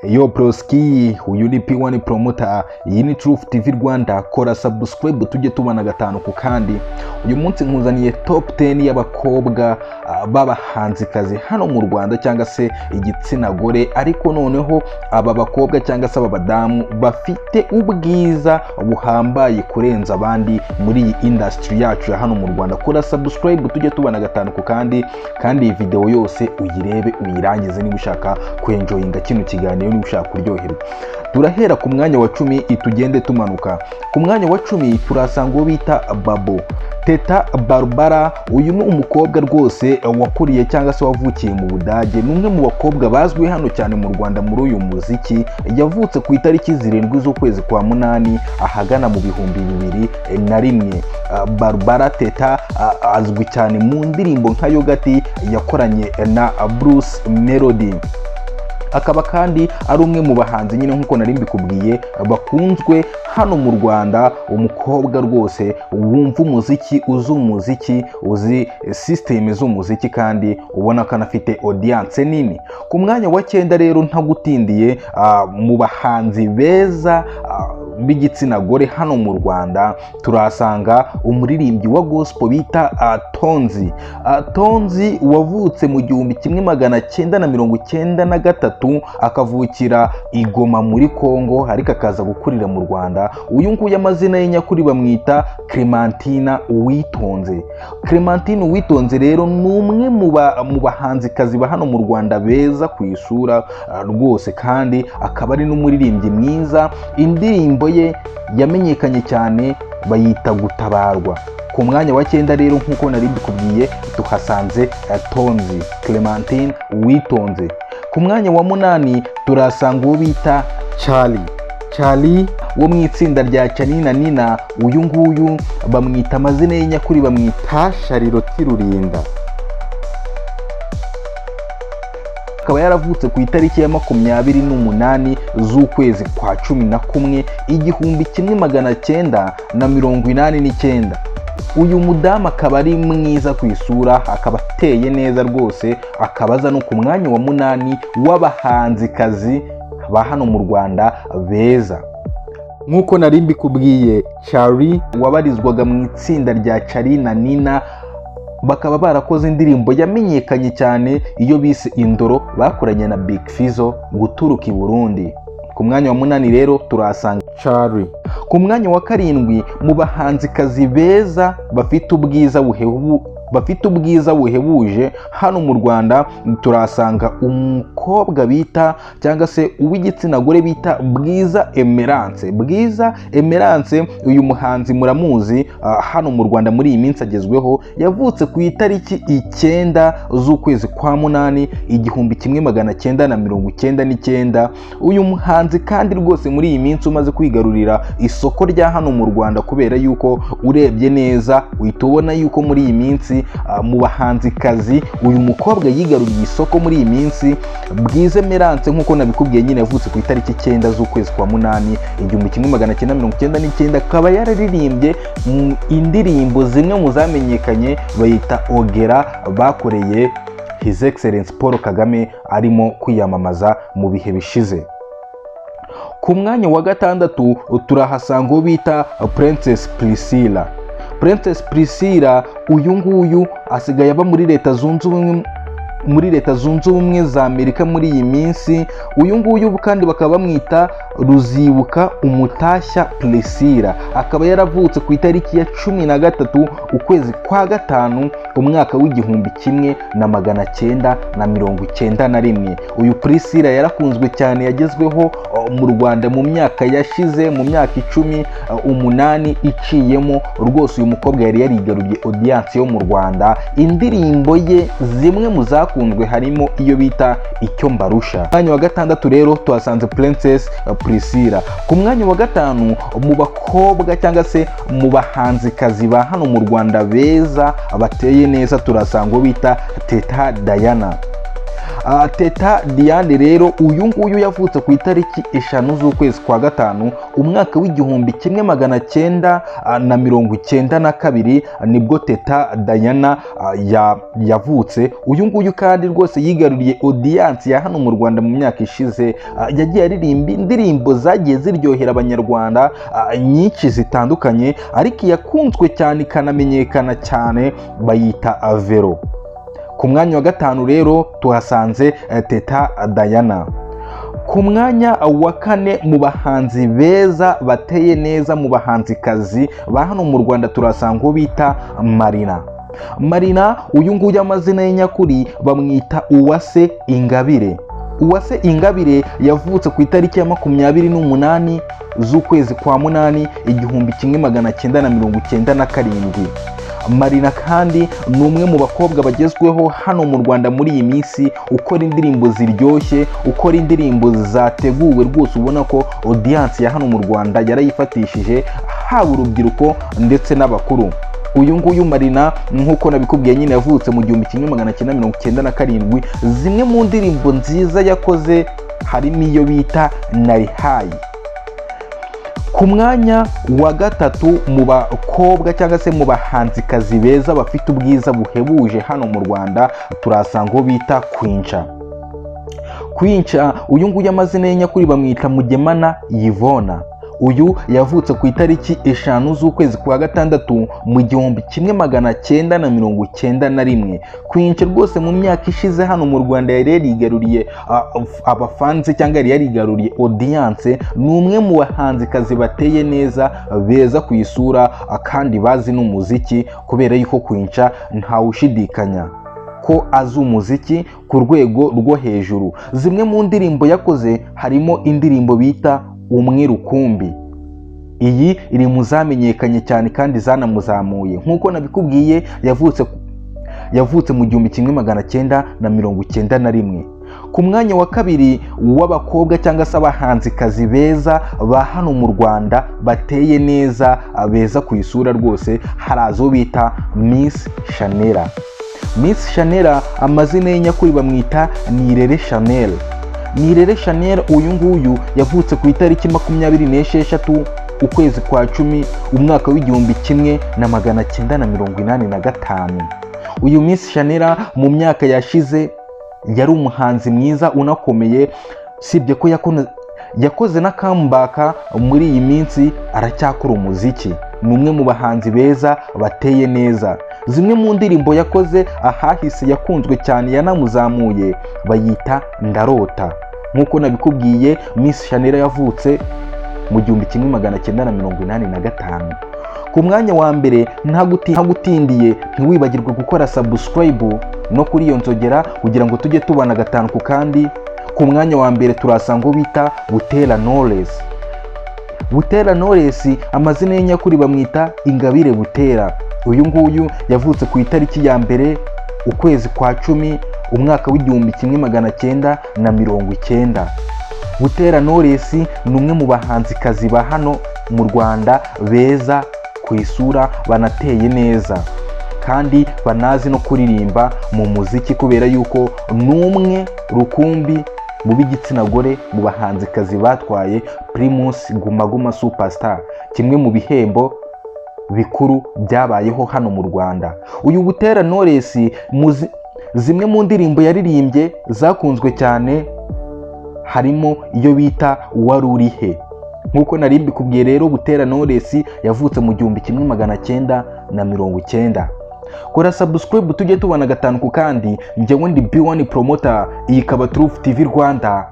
Yo broski, uyu ni P1 Promoter, iyi ni Truth TV Rwanda. Kora subscribe tujye tubana gatanu ku kandi. Uyu munsi nkuzaniye top 10 y'abakobwa b'abahanzikazi hano mu Rwanda cyangwa se igitsina gore, ariko noneho aba bakobwa cyangwa se aba badamu bafite ubwiza buhambaye kurenza abandi muri iyi industry yacu ya hano mu Rwanda. Kora subscribe tujye tubana gatanu ku kandi, kandi iyi video yose uyirebe uyirangize niba ushaka kwenjoyinga kino kiganiro, niba ushaka kuryoherwa. Turahera ku mwanya wa 10 tugende tumanuka. Ku mwanya wa 10 turasanga uwo bita Babo Teta Barbara. Uyu ni umukobwa rwose wakuriye cyangwa se wavukiye mu Budage, ni umwe mu bakobwa bazwi hano cyane mu Rwanda muri uyu muziki. Yavutse ku itariki 7 z'ukwezi kwa 8 ahagana mu 2001. Barbara Teta azwi cyane mu ndirimbo nka Yogati yakoranye na Bruce Melody, akaba kandi ari umwe mu bahanzi nyine nk'uko nari mbikubwiye bakunzwe hano mu Rwanda. Umukobwa rwose wumva umuziki, uzi umuziki, uzi sisiteme z'umuziki, kandi ubona ko anafite audience nini. Ku mwanya wa 9 rero, ntagutindiye, mu bahanzi beza b'igitsina gore hano mu Rwanda turasanga umuririmbyi wa gospel bita Tonzi. Tonzi wavutse mu 1993, akavukira i Goma muri Congo, ariko akaza gukurira mu Rwanda. Uyu nguyu amazina ye nyakuri bamwita Clementina Uwitonze. Clementine Uwitonze rero ni umwe mu bahanzikazi ba hano mu Rwanda beza ku isura rwose, kandi akaba ari n'umuririmbyi mwiza. Indirimbo ye yamenyekanye cyane bayita Gutabarwa. Ku mwanya wa 9 rero, nk'uko nari mbikubwiye, tuhasanze Tonzi Clementine Uwitonze. Ku mwanya wa 8 turasanga uwo bita Charlie. Charlie wo mu itsinda rya Charly na Nina. Uyu nguyu bamwita, amazina ye nyakuri bamwita Charlotte Rurinda, akaba yaravutse ku itariki ya 28 z'ukwezi kwa 11 1989. Uyu mudamu akaba ari mwiza ku isura, akaba ateye neza rwose, akaba aza no ku mwanya wa 8 w'abahanzikazi ba hano mu Rwanda beza. Nk'uko nari mbikubwiye, Charlie wabarizwaga mu itsinda rya Charly na Nina, bakaba barakoze indirimbo yamenyekanye cyane iyo bise Indoro bakoranye na Big Fizzo guturuka i Burundi. Ku mwanya wa 8 rero turahasanga Charlie. Ku mwanya wa 7 mu bahanzikazi beza bafite ubwiza buhebuje hano mu Rwanda turahasanga umukobwa bita cyangwa se uw'igitsina gore bita Bwiza Emerance. Bwiza Emerance, uyu muhanzi muramuzi hano mu Rwanda, muri iyi minsi agezweho. Yavutse ku itariki 9 z'ukwezi kwa 8 1999. Uyu muhanzi kandi rwose muri iyi minsi umaze kwigarurira isoko rya hano mu Rwanda, kubera yuko urebye neza uhita ubona yuko muri iyi minsi mu bahanzikazi uyu mukobwa yigaruriye isoko muri iyi minsi. Bwiza Emerance, nk'uko nabikubwiye nyine, yavutse ku itariki 9 z'ukwezi kwa 8 1999, akaba yararirimbye indirimbo zimwe mu zamenyekanye bayita Ogera bakoreye His Excellence Paul Kagame arimo kwiyamamaza mu bihe bishize. Ku mwanya wa 6 turahasanga uwo bita Princess Priscilla. Princess Priscilla uyu nguyu asigaye aba muri Leta Zunze Ubumwe za Amerika muri iyi minsi. Uyu nguyu kandi bakaba bamwita Ruzibuka Umutashya Priscilla, akaba yaravutse ku itariki ya 13 ukwezi kwa 5 umwaka w'1991. Uyu Priscilla yarakunzwe cyane, yagezweho mu Rwanda mu myaka yashize, mu myaka 10, 8 iciyemo. Rwose uyu mukobwa yari yarigaruriye audience yo mu Rwanda. Indirimbo ye zimwe mu zakunzwe harimo iyo bita Icyo Mbarusha. Mwanya wa 6 rero tuhasanze Princess Priscilla. Ku mwanya wa 5 mu bakobwa cyangwa se mu bahanzikazi ba hano mu Rwanda beza bateye neza turasanga uwo bita Teta Diana. Teta Diane rero, uyu nguyu yavutse ku itariki 5 z'ukwezi kwa gatanu, umwaka w'1992, nibwo Teta Diana yavutse. Uyu nguyu kandi rwose yigaruriye audience ya hano mu Rwanda mu myaka ishize. Yagiye aririmba indirimbo zagiye ziryohera Abanyarwanda nyinshi zitandukanye, ariko iyakunzwe cyane ikanamenyekana cyane bayita Avero. Ku mwanya wa gatanu rero tuhasanze Teta Diana. Ku mwanya wa kane mu bahanzi beza bateye neza, mu bahanzikazi ba hano mu Rwanda, turasanga uwo bita Marina. Marina uyu nguyu amazina ye nyakuri bamwita Uwase Ingabire. Uwase Ingabire yavutse ku itariki ya 28 z'ukwezi kwa munani, 1997. Marina kandi ni umwe mu bakobwa bagezweho hano mu Rwanda muri iyi minsi, ukora indirimbo ziryoshye, ukora indirimbo zateguwe rwose, ubona ko audience ya hano mu Rwanda yarayifatishije, haba urubyiruko ndetse n'abakuru. Uyu nguyu Marina, nk'uko nabikubwiye nyine, yavutse mu 1997. Zimwe mu ndirimbo nziza yakoze harimo iyo bita Narihayi. Ku mwanya wa gatatu mu bakobwa cyangwa se mu bahanzikazi beza bafite ubwiza buhebuje hano mu Rwanda, turasanga uwo bita Queen Cha. Queen Cha uyu nguyu amazina ye nyakuri bamwita Mugemana Yvonne. Uyu yavutse ku itariki 5 z'ukwezi kwa gatandatu, mu 1991. Queen Cha rwose mu myaka ishize hano mu Rwanda yari yarigaruriye abafanzi cyangwa yari yarigaruriye audience. Ni umwe mu bahanzikazi bateye neza, beza ku isura, kandi bazi n'umuziki, kubera yuko Queen Cha ntawushidikanya ko azi umuziki ku rwego rwo hejuru. Zimwe mu ndirimbo yakoze harimo indirimbo bita Umwe Rukumbi. Iyi iri mu zamenyekanye cyane kandi zanamuzamuye. Nk'uko nabikubwiye, yavutse mu 1991. Ku mwanya wa kabiri w'abakobwa cyangwa se abahanzikazi beza ba hano mu Rwanda bateye neza, beza ku isura rwose, hari azo bita Miss Shanera. Miss Shanera amazina ye nyakuri bamwita Nirere Chanel. Nirere Chanel uyu nguyu yavutse ku itariki 26 ukwezi kwa cumi, umwaka w'1985. Uyu Miss Shanera mu myaka yashize yari umuhanzi mwiza unakomeye, sibye ko yakoze na comeback, muri iyi minsi aracyakora umuziki. Ni umwe mu bahanzi beza bateye neza. Zimwe mu ndirimbo yakoze ahahise yakunzwe cyane yanamuzamuye bayita Ndarota. Nk'uko nabikubwiye, Miss Shanera yavutse mu 1985. Ku mwanya wa mbere, ntagutindiye, ntiwibagirwe gukora subscribe no kuri iyo nzogera kugira ngo tujye tubana gatanu ku kandi. Ku mwanya wa mbere turasanga uwo bita Butera Knowless. Butera Knowless amazina ye nyakuri bamwita Ingabire Butera. Uyu nguyu yavutse ku itariki ya 1 ukwezi kwa cumi, umwaka w'1990. Butera Knowless ni umwe mu bahanzikazi ba hano mu Rwanda beza ku isura, banateye neza kandi banazi no kuririmba mu muziki, kubera yuko ni umwe rukumbi mu b'igitsina gore mu bahanzikazi batwaye Primus Guma Guma Superstar, kimwe mu bihembo bikuru byabayeho hano mu Rwanda. Uyu Butera Knowless, zimwe mu ndirimbo yaririmbye zakunzwe cyane harimo iyo bita Wari Uri He. Nk'uko nari mbikubwiye rero, Butera Knowless yavutse mu 1990. Kora subscribe tujye tubona gatanu ku kandi. Njyewe ndi B1 Promoter, iyi ikaba Truth TV Rwanda.